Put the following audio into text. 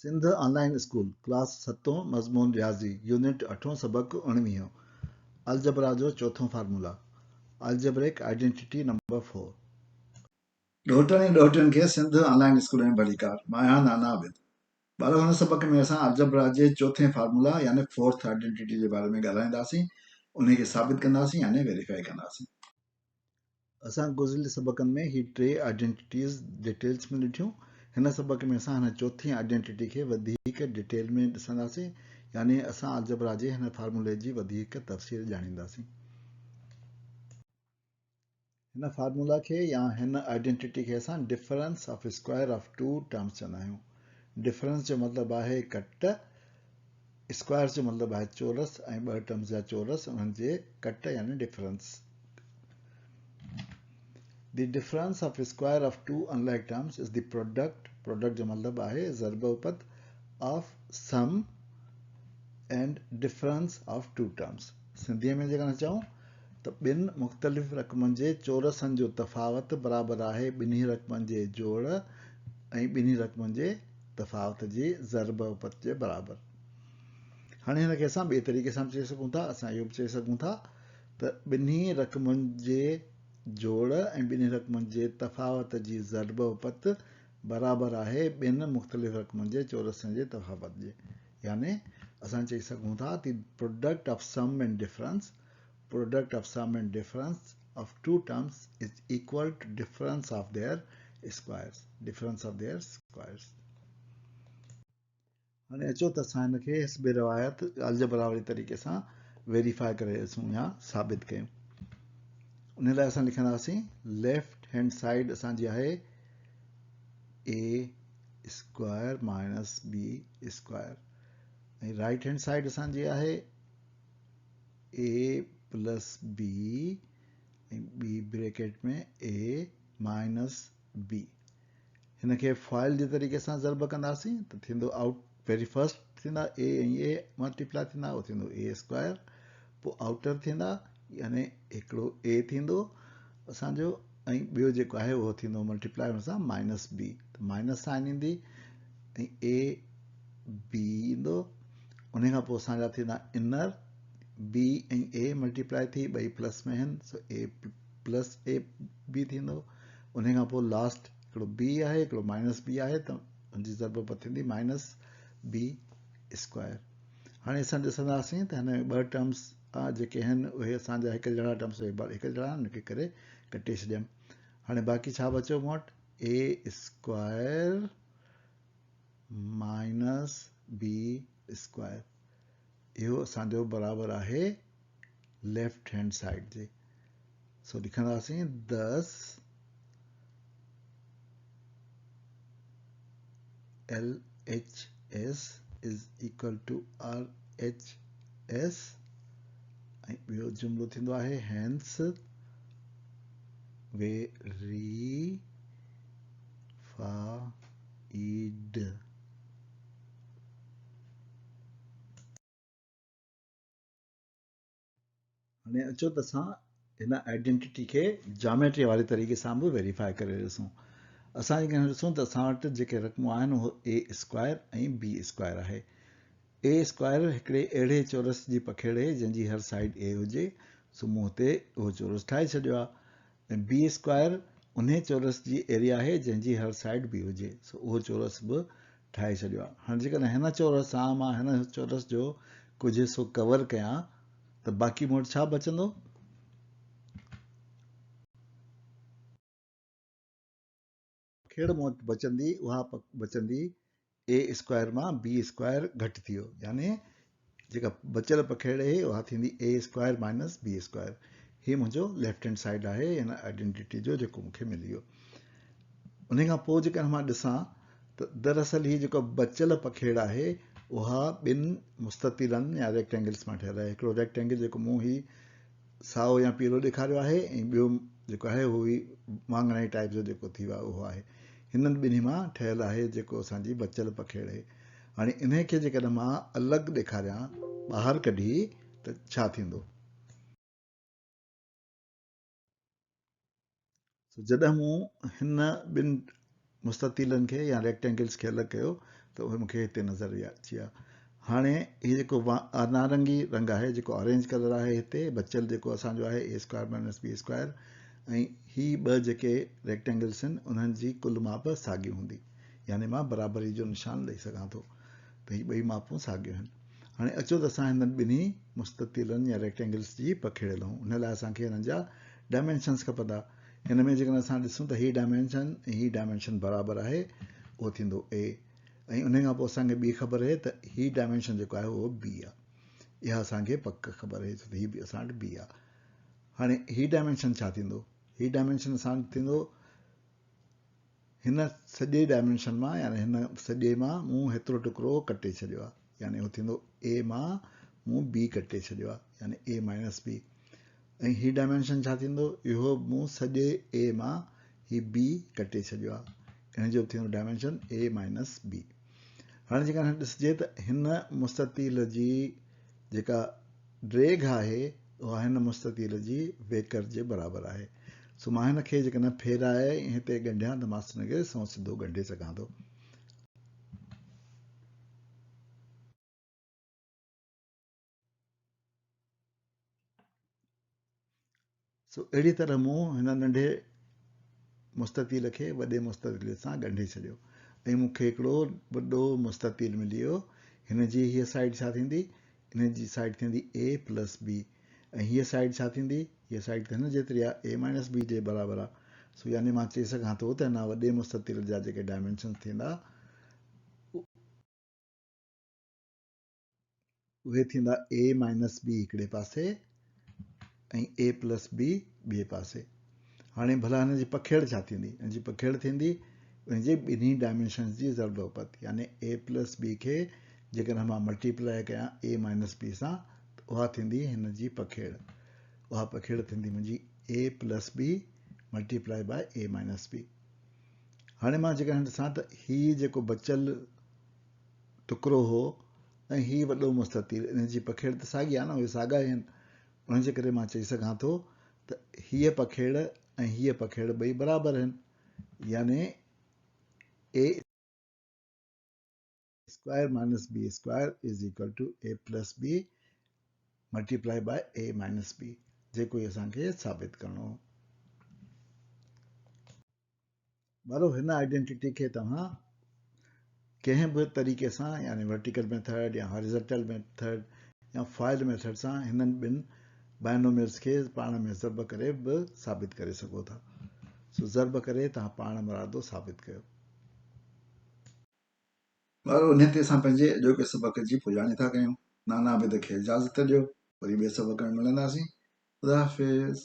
سنڌ آن line school, class ستون، مضمون رياضي، يونٽ اٺون، سبق اڻويهون، الجبرا جو چوٿون formula, Algebraic Identity Number Four. ڏوهٽن ۽ ڏوهٽين کي سنڌ آن لائين اسڪول ۾ ڀليڪار. مان آهيان نانا عابد. ٻارو هن سبق ۾ اسان الجبرا جي چوٿين فارمولا يعني فورٿ آئيڊينٽيٽي جي باري ۾ ڳالهائينداسين، انهي کي ثابت ڪنداسين يعني ويريفائي ڪنداسين. اسان گذريل سبقن ۾ هي ٽي آئيڊينٽيٽيز ڊيٽيلز ۾ ڏٺيون. هن سبق ۾ اسان هن چوٿين آئيڊينٽيٽي کي وڌيڪ ڊيٽيل ۾ ڏسنداسين يعني اسان الجبرا جي هن فارمولي جي وڌيڪ تفصيل ڄاڻينداسين. هن فارمولا کي يا هن آئيڊينٽيٽي کي اسان difference of square of two terms چوندا آهيون. ڊفرنس جو مطلب آهي ڪٽ، اسڪوائرز جو مطلب آهي چورس ۽ ٻه ٽرمز جا چورس انهن جي ڪٽ يعني difference. The difference of square of two unlike terms is the product, product جو مطلب آهي ضرب اپت، of sum and difference of two terms. سنڌيء ۾ جيڪڏهن چئون ته ٻن مختلف رقمن جي چورسن جو تفاوت برابر آهي ٻنهي رقمن جي جوڙ ۽ ٻنهي رقمن جي تفاوت جي ضرب اپت جي برابر. هاڻي هن کي اسان ٻئي طريقي سان به چئي سگهون ٿا. اسان اهو به چئي سگهون ٿا ته ٻنهي رقمن جي جوڙ ۽ ٻنهي رقمن جي تفاوت جي ضرب اپت برابر آهي ٻن مختلف رقمن جي چورسن جي تفاوت جي. يعني اسان چئي سگهون ٿا the product of sum and difference, product of sum and difference of two terms is equal to difference of their squares, difference of their squares. هاڻي اچو ته اسان هن کي حسب روايت الجبرا واري طريقي سان ويريفائي ڪري ڏسون يا ثابت ڪيون. ان لاء اسان لکنداسين ليفٽ هينڊ سائيڊ اسان جي آهي A square minus B square ۽ right hand side اسان جي آهي A plus B ۽ B bracket ۾ A minus B. هن کي فوائل جي طريقي سان ضرب ڪنداسين ته ٿيندو آئوٽ پهرين فرسٽ ٿيندا اي ۽ اي ملٽيپلائي ٿيندا اهو ٿيندو اي اسڪوائر پوء آئوٽر ٿيندا يعني هڪڙو اي ٿيندو اسانجو ۽ ٻيو جيڪو آهي اهو ٿيندو ملٽيپلائي هن سان مائنس بي ته مائنس سائن ايندي ۽ اي بي ايندو ان کان پوء اسانجا ٿيندا انر بي ۽ اي ملٽيپلائي ٿي ٻئي پلس ۾ آهن سو اي پلس اي بي ٿيندو انهي کان پوء لاسٽ هڪڙو بي آهي هڪڙو مائنس بي آهي ته ان جي ضرب به ٿيندي مائنس بي اسڪوائر. هاڻي اسان ڏسنداسين ته هن ۾ ٻه ٽرمس جيڪي آهن اهي اسان جا هڪ جهڙا ٽرمس اهي هڪ جهڙا آهن ان کي ڪري ڪٽي ڇڏيم. هاڻي باقي ڇا بچيو مون وٽ A square minus B square اهو اسان جو برابر آهي ليفٽ هينڊ سائيڊ جي. سو لکنداسين thus L H S is equal to R H S ۽ ٻيو جملو ٿيندو آهي hence verified. هاڻي اچو ته اسان هن آئيڊينٽيٽي کي جاميٽري واري طريقي سان به ويريفائي ڪري ڏسون. اسان جيڪڏهن ڏسون ته اسان وٽ جيڪي رقمون آهن اهو اي اسڪوائر ۽ بي اسڪوائر آهي. اي اسڪوائر هڪڙي اهڙي چورس جي پکيڙ آهي جنهن جي هر سائيڊ اي هجي، سو مون هتي اهو چورس ٺاهي ڇڏيو آهي ۽ بي اسڪوائر انهي چورس جي ايريا آهي جنهن جي هر سائيڊ بي هجي، سو اهو چورس به ٺاهي ڇڏيو آهي. هاڻي جيڪڏهن هن چورس سان مان هن چورس جو ڪجهه حصو ڪور ڪيان ته باقي مون وٽ ڇا بچندو؟ پکيڙ مون وٽ بچندي اها بچندي اي اسڪوائر مان بي اسڪوائر گهٽ ٿي ويو يعني جيڪا بچيل پکيڙ اهي اها ٿيندي A square minus B square. هي منهنجو ليفٽ هينڊ سائيڊ آهي هن آئيڊينٽيٽي جو جيڪو مون کي ملي ويو. انهي کان پوء جيڪڏهن مان ڏسان ته دراصل هي جيڪو بچيل پکيڙ آهي اها ٻن مستطيلن يا ريڪٽينگلس مان ٺهيل آهي. هڪڙو ريڪٽينگل جيڪو مون هي سائو يا پيلو ڏيکاريو آهي ۽ ٻيو جيڪو آهي اهو هي واڱڻائي ٽائيپ جو جيڪو ٿي ويو آهي اهو آهي. هنن ٻنهي مان ٺهيل آهي جيڪو اسان جي بچيل پکيڙ آهي. هاڻي انهي کي جيڪڏهن مان الڳ ڏيکاريان ٻاهر ڪڍي ته ڇا ٿيندو؟ سو جڏهن مون هن ٻن مستطيلن کي يا ريڪٽينگلز کي الڳ ڪيو ته اهي مون کي هتي نظر اچي ويا. هاڻي هي جيڪو نارنگي رنگ آهي جيڪو اورينج ڪلر آهي هتي بچيل جيڪو اسان جو آهي A square minus B square ۽ هي ٻه جيڪي ريڪٽينگلس آهن انهن جي ڪل ماپ ساڳي هوندي يعني مان برابري جو نشان ڏئي سگهان ٿو ته هي ٻئي ماپون ساڳيون آهن. هاڻي اچو ته اسان هنن ٻنهي مستطيلن يا ريڪٽينگلس جي پکيڙ لهون. ان لاء اسان کي هنن جا ڊائمينشنس کپندا. هن ۾ جيڪڏهن اسان ڏسون ته هي ڊائمينشن ۽ هي ڊائمينشن برابر آهي اهو ٿيندو A ۽ انهي کان پوء اسان کي ٻي خبر اهي ته هي ڊائمينشن جيڪو آهي اهو B آهي. اها اسان کي پڪ خبر اهي ڇو ته هي به اسان وٽ B آهي. هاڻي هي ڊائمينشن ڇا ٿيندو؟ هي ڊائمينشن اسان وٽ ٿيندو هن سڄي ڊائمينشن مان يعني هن سڄي مان مون هيترو ٽڪرو ڪٽي ڇڏيو آهي يعني اهو ٿيندو اي مان مون بي ڪٽي ڇڏيو آهي يعني A minus B ۽ he dimension ڇا ٿيندو اهو مون سڄي اي مان هي بي ڪٽي ڇڏيو آهي ان جو به ٿيندو ڊائمينشن اي مائنس بي. هاڻي جيڪڏهن ڏسجي ته هن مستطيل جي جيڪا ڊيگهه آهي اها هن مستطيل جي ويڪر جي برابر آهي. سو مان هن کي جيڪڏهن ڦيرائي ۽ هتي ڳنڍيان ته مان هن کي سنئون سڌو ڳنڍي سگهان ٿو. سو اهڙي طرح مون هن ننڍي مستطيل کي وڏي مستطيل سان ڳنڍي ڇڏيو ۽ مون کي هڪڙو وڏو مستطيل ملي ويو. هن جي هيء سائيڊ ڇا ٿيندي؟ ان جي سائيڊ ٿيندي اي پلس بي ۽ هيء سائيڊ ڇا ٿيندي؟ هيء سائيڊ ته هن جيتري آهي، اي مائنس بي جي برابر آهي. سو يعني مان چئي سگهان ٿو ته هن وڏي مستطيل جا جيڪي ڊائمينشنز ٿيندا، اهي ٿيندا اي مائنس بي هڪڙي پاسي ۽ اي پلس بي ٻئي پاسي. هاڻي ڀلا هن جي پکيڙ ڇا ٿيندي؟ هن جي پکيڙ ٿيندي ان جي ٻنهي ڊائمينشنز جي ضرب اپت يعني اي پلس بي کي جيڪڏهن مان ملٽيپلائي ڪيان اي مائنس بي سان ته اها ٿيندي هن جي پکيڙ. اها پکيڙ ٿيندي منهنجي A plus B multiply by A minus B. هاڻي مان جيڪڏهن ڏسان ته هي جيڪو بچيل ٽڪرو هو ۽ هي وڏو مستطيل ان جي پکيڙ ته ساڳي آهي نه اهي ساڳا ئي آهن ان جي ڪري مان چئي سگهان ٿو ته هيء پکيڙ ۽ هيء پکيڙ ٻئي برابر آهن يعني A square minus B square is equal to A plus B multiply by A minus B جيڪو ئي اسان کي ثابت ڪرڻو هو. ٻارو هن آئيڊينٽيٽي کي توهان ڪنهن به طريقي سان يعني ورٽيڪل ميٿڊ يا هاريزنٽل ميٿڊ يا فائل ميٿڊ سان هنن ٻن بائنوميلز کي پاڻ ۾ ضرب ڪري به ثابت ڪري سگهو ٿا. سو ضرب ڪري توهان پاڻ مرادو ثابت ڪيو. ٻارو انهي تي اسان پنهنجي اڄوڪي سبق جي پڄاڻي ٿا ڪيون. نانا عابد کي اجازت ڏيو. وري ٻئي سبق ۾ ملنداسين. خدا حافظ.